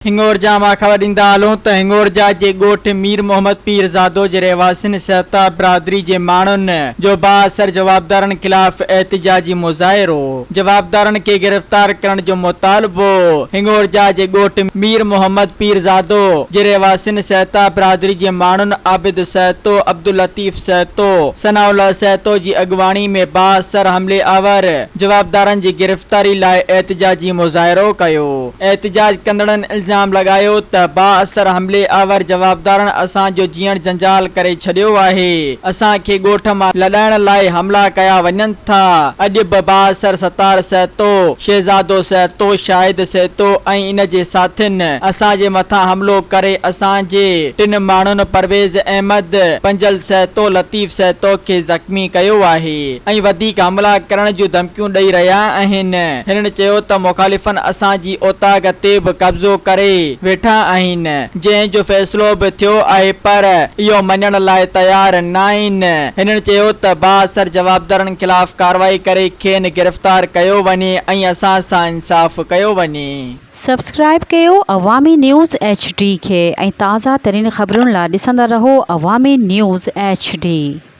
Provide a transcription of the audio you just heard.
هڱورجا مان خبر ڏيندا هلون ته هڱورجا جي ڳوٺ مير محمد پيرزادو جي رهواسين سهتا برادري جي ماڻهن جو بااثر جوابدارن خلاف احتجاجي مظاهرو، جوابدارن کي گرفتار ڪرڻ جو مطالبو، هڱورجا جي ڳوٺ مير محمد پيرزادو جي رهواسين سهتا برادري جي ماڻهن عابد سهتو، عبداللطيف سهتو، ثناء الله سهتو جي اڳواڻي ۾ بااثر حملي آور جوابدارن جي گرفتاري لاء احتجاجي مظاهرو ڪيو. احتجاج ڪندڙن الزام لڳايو ته بااثر حملي آور جوابدارن اسان جو جيئڻ جنجال ڪري ڇڏيو آهي، اسان کي ڳوٺ مان لڏائڻ لاء حملا ڪيا وڃن ٿا، اڄ به بااثر ستار سهتو، شهزادو سهتو، شاهد سهتو ۽ ان جي ساٿين اسان جي مٿان حملو ڪري اسان جي ٽن ماڻهن پرويز احمد، پنجل سهتو، لطيف سهتو کي زخمي ڪيو آهي ۽ وڌيڪ حملا ڪرڻ جون ڌمڪيون ڏئي رهيا آهن. هنن چيو ته مخالفن اسان جي اوطاق تي به قبضو ڪري ويٺا آهن، جنهن جو فيصلو به ٿيو آهي پر اهو مڃڻ لاء تيار ناهن. هنن چيو ته بااثر جوابدارن خلاف ڪارروائي ڪري کين گرفتار ڪيو وڃي ۽ اسان سان انصاف ڪيو وڃي. سبسڪرائيب ڪيو عوامي نيوز ايڇ ڊي کي ۽ تازه ترين خبرن لا ڏسندا رهو عوامي نيوز ايڇ ڊي.